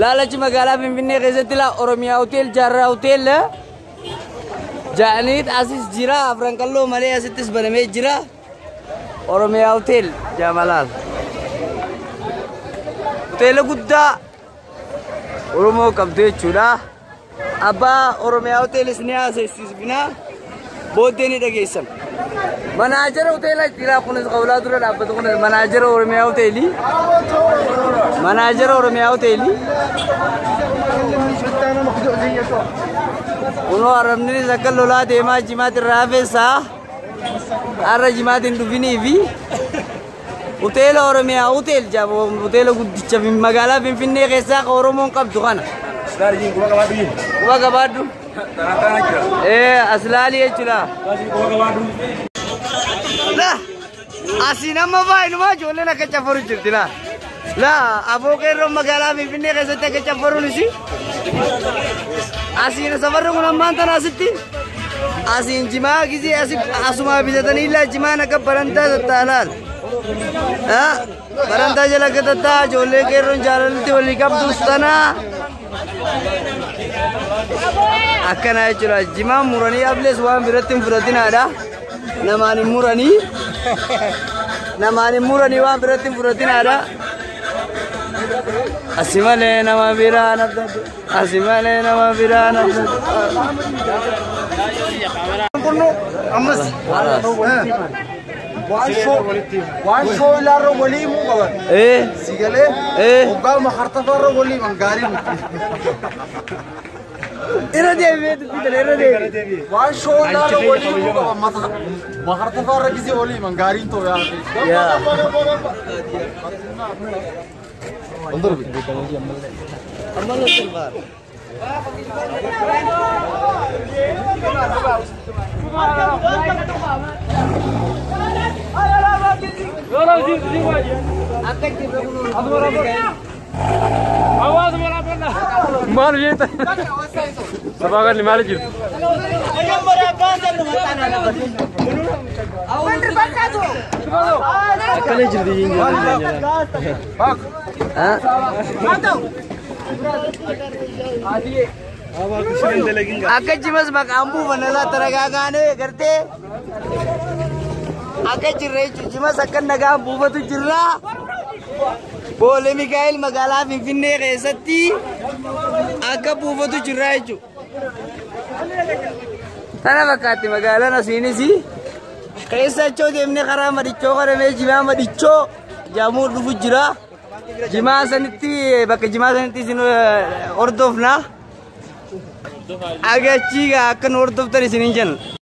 Laalachi magaalaa Finfinnee keessatti laa Oromiyaa Hotel Jaarraa Hotel ja'aniit asis jira afran qalloo malee asittis banamee jira. Oromiyaa Hotel jaamalaal. Hoteela guddaa Oromoo qabdu jechuudha. Abbaa Oromiyaa Hoteelis ni haasofsiisna. Booddee ni dhageessan. Manaajara hoteela jira kunis qawlaa dura dhaabbatu kunis manaajara Oromiyaa Hoteelii. Manaajara Oromiyaa Hoteelii. Kunoo arrabninis akka lolaa deemaa jimaatti irraa hafeessaa. Har'a jimaatti hin dhufinii fi hoteela Oromiyaa Hotel hoteela guddicha magaalaa Finfinnee keessaa ka Oromoon qabdu kana. Quba qabaadhu. Aslaalii jechuudha. La asiin amma faayinumaa ijoolleen akka caffaru jirti la. La aboo qeerroon magaalaa Finfinnee keessatti akka caffaruun isi. Asiin safarri kun ammaan tana asitti. Asiin jimaa gisee asumaa bitatanii illaa jimaan akka barantaa tattaalaal. Barantaa jala akka tattaa ijoollee qeerroon jaalalatti walii qabdus tanaa. Akkana jechuudha. Jimaan muranii ablees waan biratti hin fudhatinaadha. Namaan hin muranii. Namaan hin muranii waan biratti hin fudhatinaadha. Asi malee nama biraa nabdatu. Asi malee nama biraa nabdatu. Ammas waan shoo ilaarra walii himuu qaban. Si galee hoggaa makartafaarra walii himan gaarii miti. Irra deebi'ee dubbitan irra deebi'e. Waan shoo ilaarra walii himuu qaban makartafaarra gisee walii himan gaariin ta'u yaa. Maal jeeta? Sabaa galli maal jirtu? Akkana jirti Akka jimas maqaan buufanna laa taragaagaanee gartee akka jirra jechuun jimas akka nagaan buufatu jirra. Boolee Mikaa'el magaalaa Finfinnee keessatti akka buufatu jirra jechuudha. Tana fakkaatti magaalaan asiinis keessa achoo deemnee karaa madichoo qaramee jimaa madichoo jaamuu dhufu jira. Jimaa sanitti bakka jimaa sanitti isin hordofna. Agachiigaa akka nu hordoftan isin hin jenna.